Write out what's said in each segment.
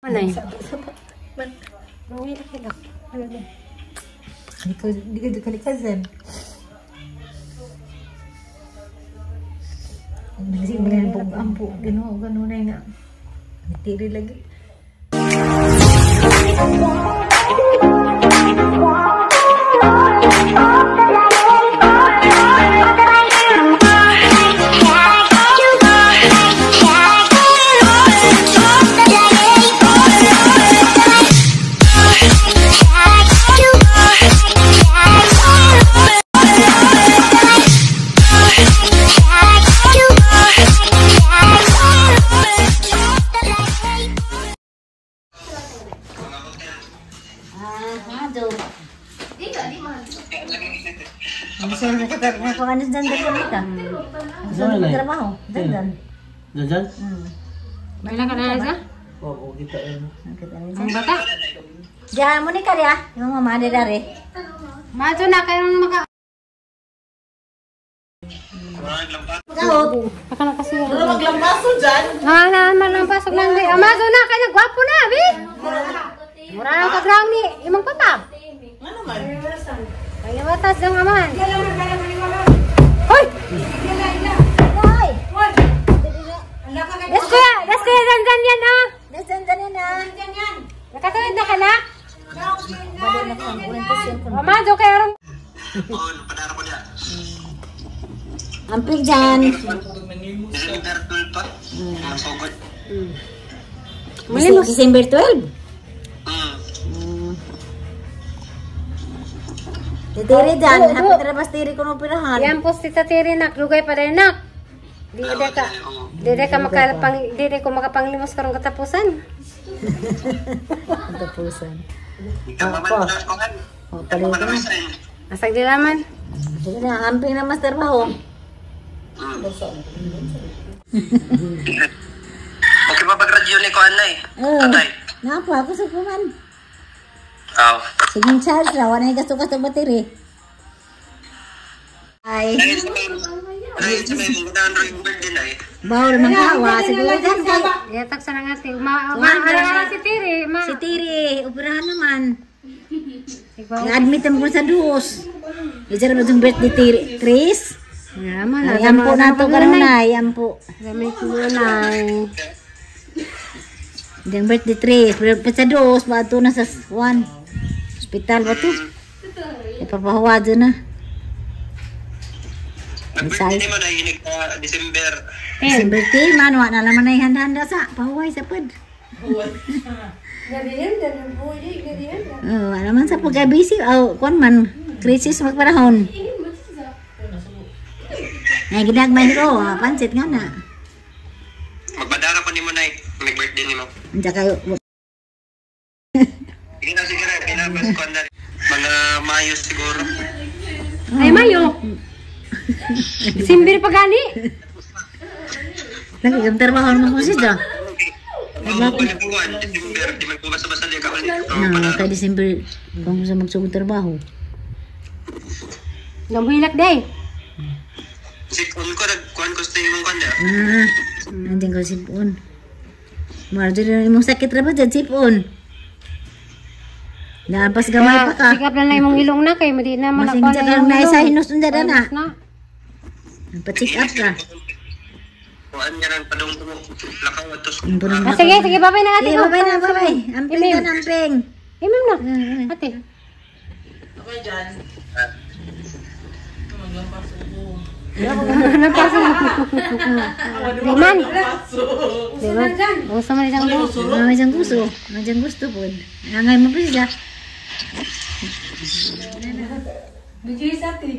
Anay. Mangilak-ilak. Ano na? Hindi ko cousin. Nagsimula ng ampo. Gano'n, gano'n na yun. Tiri lagi. Trabaho. Dandan. Dandan? Wala ka na sa? Oo, kita yun. Ang bata. Diyan mo ni Karya. Yung mama ni Dari. Mato na kayo maka... Kaot. Baka na kasi. Pero maglampaso dyan. Ah, na malampasok lang di. Amazo na kayo gwapo na, bi. Mura nang kagrang ni imong papa. Ano man? Ay, watas ng aman. Hoy! Hoy! Das kuya dandan yan ah. Dandan yan ah. Nakatawid na ka na? Balik na ko ang orientasyon ko. Amazo kay arong Oo, padara ko niya. Amping dyan. December 12 pa. Ang sugod. December 12. Titiri dyan. Hapit rabas tiri ko nung pirahan. Yan po si Tatiri nak, lugay pa rin nak. Di de ka, di de ka makapang, di de ko makapanglimos karong katapusan. Ang tapusan. Ikaw pa man, ko nga. O, palito na. Asag di laman. Sige na, amping na master baho. Okay pa pag-radyo ni ko, anay. Oo. Tatay. Napa, ako sa puman. Oo. Sige, charge ra. Wala yung gasto-gasto battery. Ay, Dahil sa may mga yung birthday na eh. bawal man kawa. Siguro dyan kay. Yatak sa nang ate. Ma, ma, ara si Tiri, ma. Si Tiri, operahan naman. Na-admit mo ko sa dos. Isa na itong birthday Tiri. Tris? Naman, Ay, ampo na to karon na. Ay, ampo. Gamit ko na. Diyang birthday Tris. Pero pa sa dos, bato na sa one. Hospital ba to? Ipapahawa dyan na. Nag-birthday ni mo na inig ka December. December 10, man, wala na naman ay handa-handa sa. Pahuway sa pad. Oh, wala man sa pagka-busy. Oh, kuan man. Crisis magpanahon. Ay, ginagmay ko. Ah, pansit nga na. Magpadara ko ni mo na eh. Nag-birthday ni mo. Andiyan kayo. Sige na, sige na. Pinabas ko na. Mga Mayo siguro. Ay, Mayo. Simbir pa gani. Lagi kang trabaho naman ko siya. Oo, buwan, December. Di magbabasa-basa di ka ulit. No, kay December, kung sa magsugod trabaho. Gamuhilak day. Sikon ko, nagkuhan ko sa imong kanya. Ah, nandiyan ko sipon. Marjo rin imong sakit ra ba dyan, sipon? Napas gamay pa ka. Sikap na lang imong ilong na kay madi na man Masing ako ka na isa hinus unja na. Na. Pa-check up ka. Kuhan niya lang padung mo. Lakaw at tos. Ang punong Ah, sige, sige, babay na ate Sige, ko. babay na, babay. Amping Imim. ka na, amping. Imim na. Ate. Okay dyan. Maglampaso ko. Napasok. Di man. Di man. Usa man isang buso. Mga dyan gusto. Mga dyan gusto po. Angay mo pa siya. Video sa ate.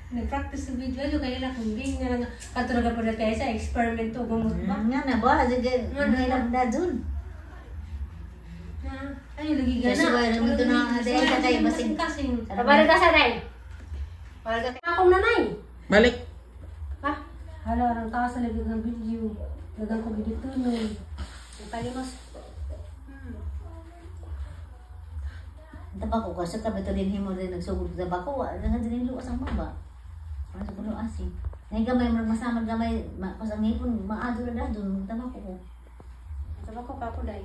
Nag-practice sa video ayo kaya lang kung bing nga lang katulad pa na tayo sa eksperimento gumot ba. Nga na ba? Sige, nga na dun. Ay lagi gana. Kasi wala naman ito na ate ka tayo basing. Pabalik ka sa day. Balik ka. Akong nanay. Balik. Ha? Hala, ang taas sa lagi ng video. Dagang ko video tunoy. Palimos. Tabako kasi kami ito din himo din nagsugod sa tabako. Wala nga din luwas ang baba. Wala sa kuno asi. Nay gamay mo masama gamay pas ang hipon maadto na dadon tabako ko. Taba ko kako dai.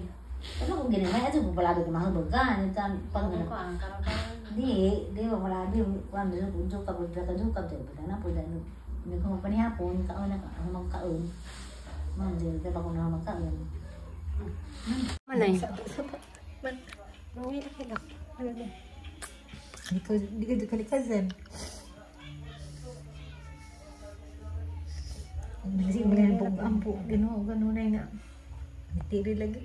Ano kung ginamay ato kung palagi ka mahubog ka. Pag Ano ko ang karon. Di, di ba palagi kuan duka duka duka duka na po dano. Hindi ko magpanihapon, kaon na ako magkaon. Man, di ba ko na magkaon. Manay. Mangilak-ilak. Di ko cousin. Kasi mo na ampo, gano gano na nga. Tiri lagi.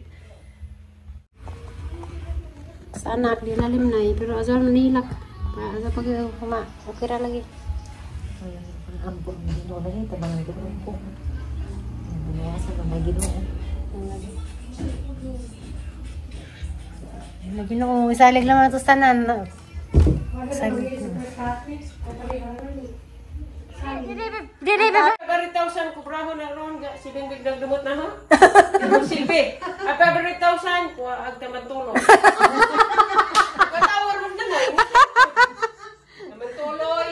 Sa anak di lalim na pero azal manilak. Azal pag kuma okay ra lagi. Ampo ang Ginoo lagi tabang ko ampo. Bunuwasan ang may Ginoo. Lagi no isalig lang ato tanan. Salig. Dili ba? 500,000 kubraho na ron ga si Bing biglang dumot na ha. Ang silbi. Ay 500,000 kuha ag tamantulo. Katawar mo na na. Tamantuloy.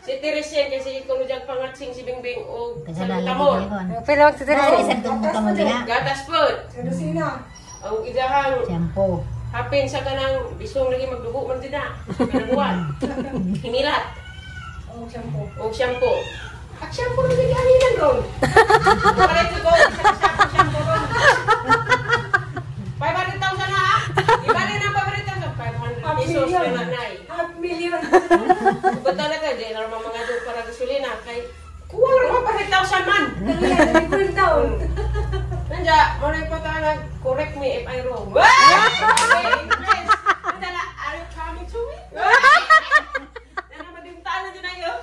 Si Teresien kasi ikaw no diyang pangatsing si Bingbing o Tagalog salbutamol. Pero wag sa Ay, isang tungkol ka mo diha. Gatas pod. Ang idahang Shampoo. hapin sa kanang bisong lagi magdugo man din na. Kanang buwan. Himilat. Og shampoo. Og shampoo. At shampoo na lagi anilan ron. Palit ko sa shampoo ron. 500,000 na ah. Ibali na 500,000. 500 pesos na nanay. Half million. Ba't talaga di na naman mga doon para gasolina kay kuha lang 500,000 man. Libreng taon. Nanja, mo na yung correct me if I wrong. Okay, English. Nandala, are you coming to me? Nana, madimtaan na dyan na yun.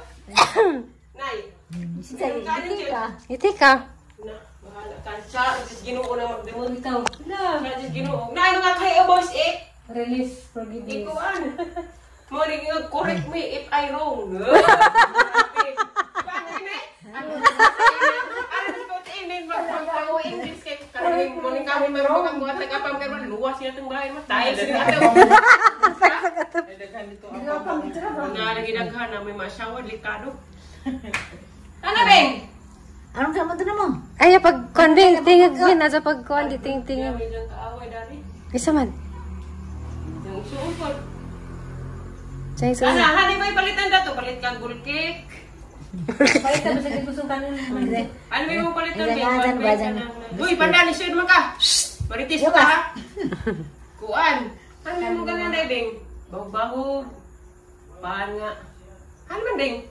Nay, madimtaan na dyan. Iti ka. Na, bahala ka. Sa, Diyos Ginoo na magdimod. Ikaw. Sa, Diyos Ginoo. Na, ano nga kayo, boys, eh? Release, forgiveness. Ikuan. Mo rin nga, correct me if I wrong. Paano eh? Ano English kay karon mo ning kami meron kang buhat nagapam karon luwas niya tong bahay mo tiles ni ato. Nga lagi daghan na may masawa likado. Ano beng? Anong kamo to na mo? Ay pag kuan ding tingag din asa pag kuan di ting ting. May dyan kaaway dari. Isa man. Yung suupod. Chay sa. Ana, hani ba palitan dato? Palit kang gulkik. Palitan ba sa gusto kanon? Ano may mong palitan? Ay, dyan, ba, dyan. Uy, panda, lisod man ka. Maritis ka ha. Kuan. Ano may mong ganun, Deng? Bahog-bahog. Paan nga. Ano man, Deng?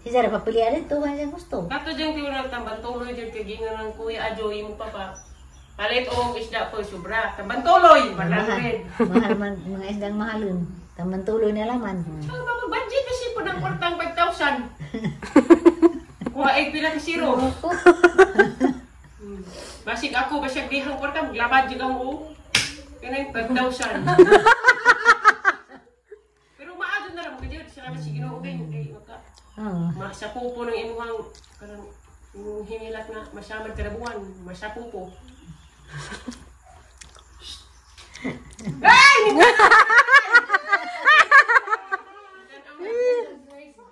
Si Zara, papilian ito. Ano siyang gusto? Kato dyan kayo ng tambantuloy dyan kay gingan ng kuya Ajo, imo papa. Palit o isda po, sobra. Tambantuloy! Mahal, 100. mahal man, mga isdang mahalon. Taman tuloy na laman. Ang budget kasi po ng kwartang 5,000. Kuha ay pila ka zero. Basig ako, basig dihang kwarta, maglabad dyan ang o. Kaya 5,000. Pero maadyo na lang, magkadyo. Salamat si Ginoo kayo. Kay maka, masapupo ng imuhang, kanang, imong hinilat na masamad karabuan, masapupo. Ay!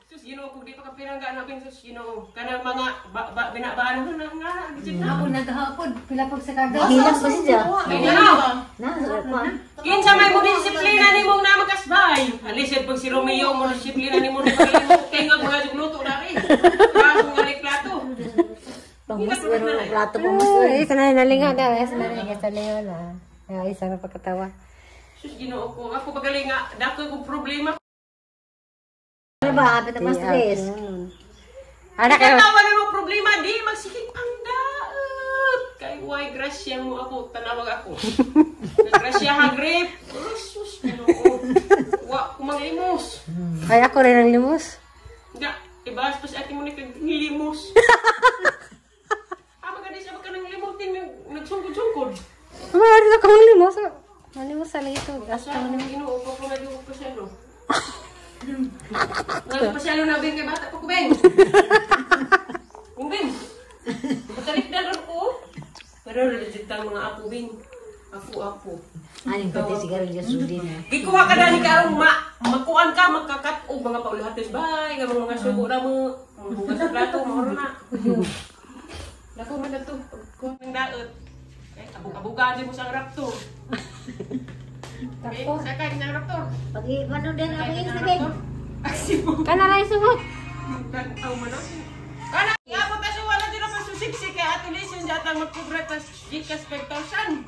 Sus, Ginoo, kung di pa ka pirangga na sus, Ginoo. Kanang mga binabaan mo na nga, gijit na. Ako naghapon pila pag sa kagaw. Hilak pa siya. Ay, Na, Kinsa may mo disiplina ni mong namakasbay. Alisod pag si Romeo mo disiplina ni mo tingog mga jugluto na rin. Kaso nga ni plato. Pangus, plato pangus. Ay, isa na nalingaw na. Isa na nalingaw sa lingaw na. Ay, isa na pagkatawa. Sus, Ginoo ko. Ako pagaling nga, dako kong problema. Ano ba? Kapit na mas. Anak kayo. Katawa na mo problema, di magsikip ang daot. Kay why grasya mo ako, tanawag ako. Grasya ha, grip. Sus, Ginoo. Wa ko manglimos. Ay, ako rin ang limos. Nga, ibas pas ate mo ni kag limos. Ama ka di sa ka nang limutin nagsungkod-sungkod. Ama, dito ka mang limos. Malimos sa ito. Sa Ginoo ko ko na ko paselo. Nagpaselo na bing kay bata pa ko beng. Bing. Batarik na ron ko. Pero legit ang mga apo bing. Apo-apo. Aning pati sigarilyo sudi na. Gikuha ka na ni karong makuan ka magkakat-og mga paulahates bay nga mga sugo na mo. Hugas sa plato mo na. Dako man to. Pagkuha ng daot. Abuga-abuga di mo sa Raptor. Tapos. Sakay ng Raptor. Pag ano din ako yung sabi. Kana ra suhot. Tanaw man na. Kana, iabot na siya wala din ako susiksik kay Ate Liz yung jatang magkubra tas Gcash 5,000.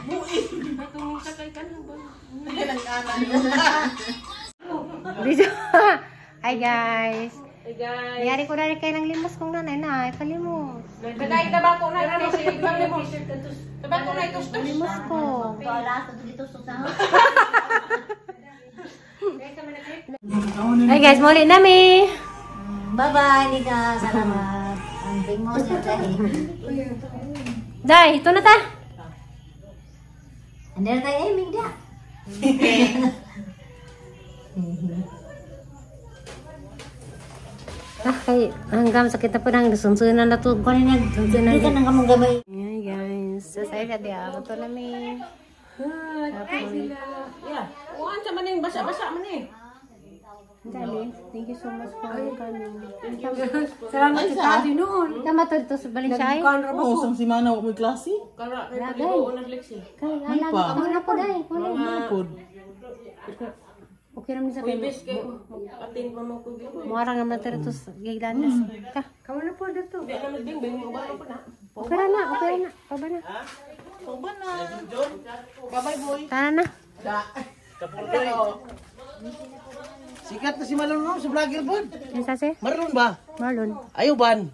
Bui. Patungin sakay ka na ba? Dito. Hi guys. Hey guys. Nangyari ko na rin kayo ng limos kong nanay na. Ay, palimos. Kaday tabako na ito si limos. Tabako na ito tos. Limos ko. Wala sa dito sa. Hi guys, muli nami. Bye-bye, Nika. Salamat. Ang tingmo sa tayo. Day, ito na ta. Ano na tayo, eh, Mingda? Ah, kay hanggang sakit na po nang sunsunan na to. Kunin na, sunsunan Hindi ka nang kamong gamay. Hi guys. Sa side na ito nami. Yeah. Uwan sa maning basa-basa man eh. Dali, thank you so much for coming. Salamat sa ati noon. Tama to dito sa Balinsay. Oo, sang simana wa may klase. Kala kay paligo na leksi. Kay alam ko na po dai. Ano pod? Okay naman sa kayo. Bes kay mag-attend pa mo ko dito. Muarang naman tayo dito sa Giglandas. Ka. Kamu na po dito. Di na magbingbing mo ba po na. Okay na, okay na. Paba na. Paba na. Bye-bye boy. Tara na. Sikat na si Marlon no, sa vlogger pod. Ano sa Marlon ba? Marlon. Ayaw ban.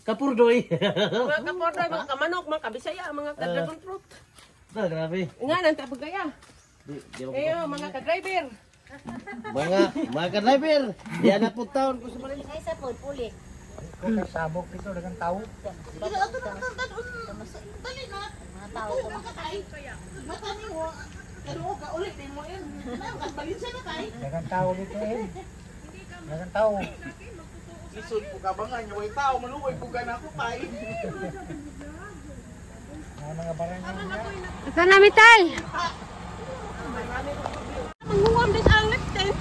Kapurdoy. Mga kapordoy, mga kamanok, mga kabisaya, mga ka-dragon fruit. Na, grabe. Nga nang tabagaya. Ayo, mga ka-driver. Mga ka-driver, diyan na po taon ko sa Malaysia. Ay, sa po, puli. Sabog ito, dagang tao. Mga tao ko. Dagang tao dito eh. Dagang tao. Lisod po ka ba nga niya? Way tao, maluway po ka na ako kay. Mga barangay na. Ito na, mitay. Manguwam din sa ang left tent.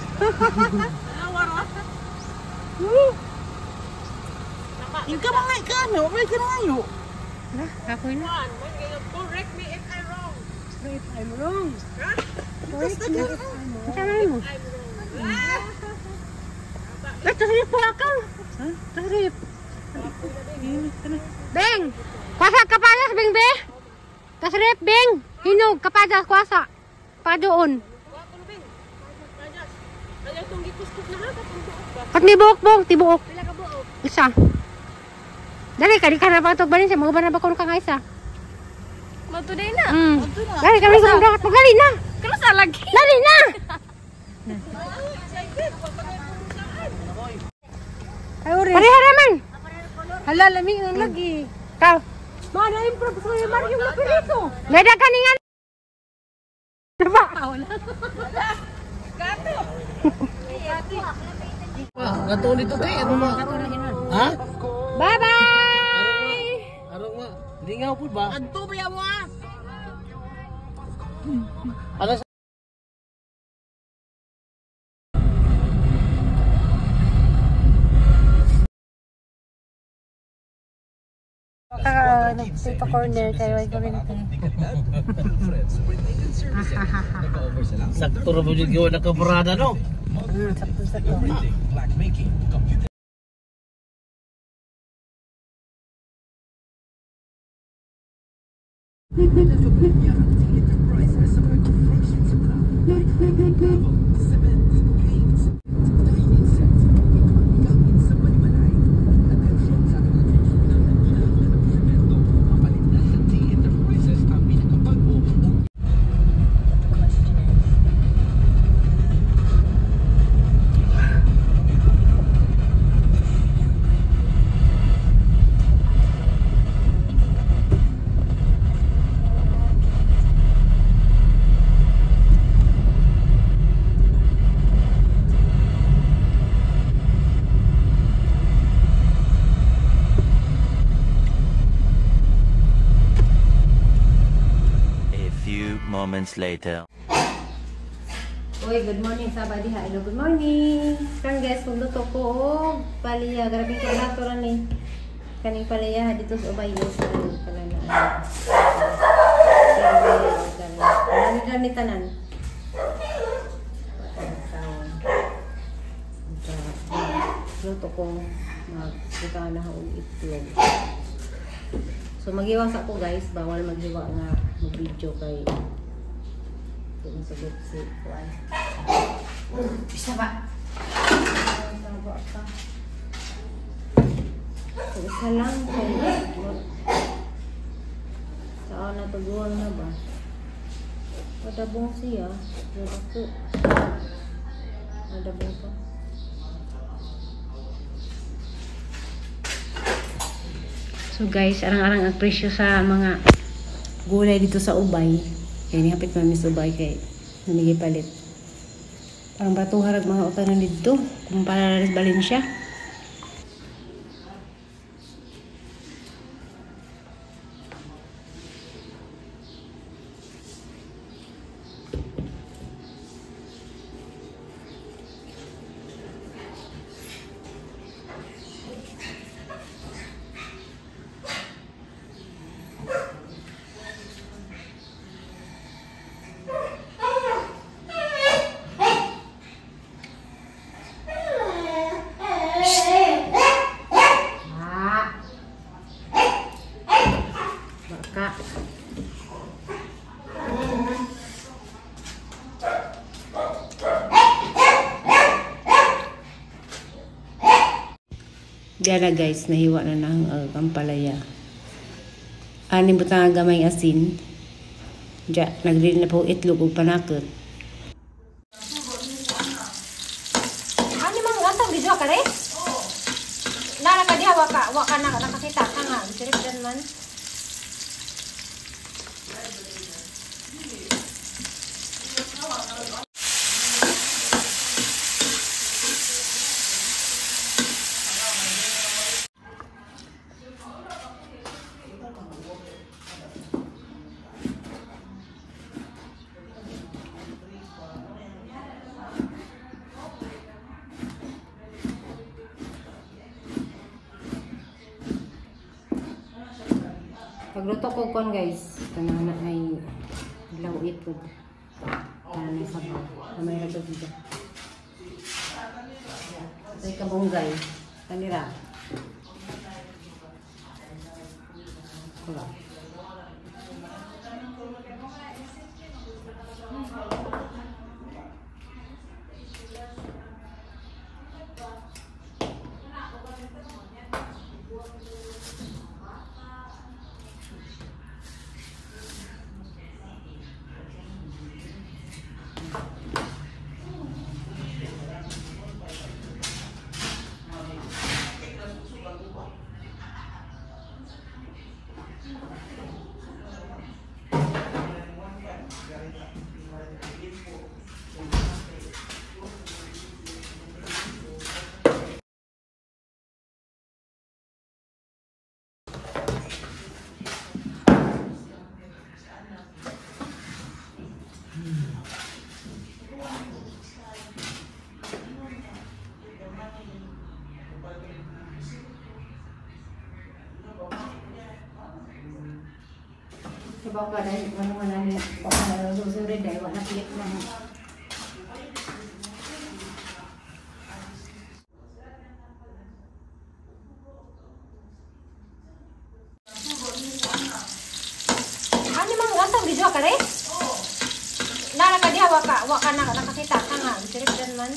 Nawara. Ika mga ika no, may ka na ngayo. Na, kakoy na. Correct me if I'm wrong. If I'm wrong. Correct me if I'm wrong. Saan mo? Ay, tasrip po ako. Tasrip. Beng! Kwasa kapadas, Beng, be! Tasrip, Beng! Hinog, kapadas, kwasa. Pa doon. At may buok-buok, tibuok. Isa. Dali, kadi ka na ba ito? Balin siya, mga na ba kung ka nga isa? Matuday na. Dali, kami kung dapat. Magdali na! Kano sa lagi? Dali na! Pareha naman! Hala, lamig ang lagi. Ikaw. Mana improve sa yung Mario Mapirito. Meda ka ningan. Diba? Kato nito te, ano ma? Ha? Bye-bye! Arong ma, lingaw po ba? Adto ba mo ah? Alas Nagtito corner kayo ay kuminti. Sakto ra mo jud gawa na kaburada no. Sakto sakto. A few moments later. Uy, good morning sa diha. Hello, good morning. Kan guys, kung luto ko og palya, grabe ko na to ni. Kaning palaya dito sa Ubay is tanan na. Ano ni tanan? Luto ko magbuta na og itlog. So maghiwa sa ako guys, bawal maghiwa nga mag-video kay sugot si kuan. Bisa ba? So, isa lang kay saan na tuguan na ba? Padabong siya. Dako. Padabong pa. So guys, arang-arang ang presyo sa mga gulay dito sa Ubay. Kaya nihapit mami sa Ubay kay namigay palit. Parang batuharag mga utanan dito kumpara sa Valencia. Diyan na guys, nahiwa na ng ampalaya. Anim butang gamay asin. Diya, nagdili na po itlog ug panakot. Ano mang atong video ka rin? Oo. Nara ka diha wa ka na nakakita ka nga. Direct man. Pagluto ko kon guys, kanang na ay law ipod. Kanang sabaw. Kamay ra dito. Ay kabunggay. Kanira. Wala. Baka dahil ano man na baka na susunod dahil wala click na. Ano mang atong video ka rin? Oo. Nara ka diha wa ka na nakakita ka nga. Direct man.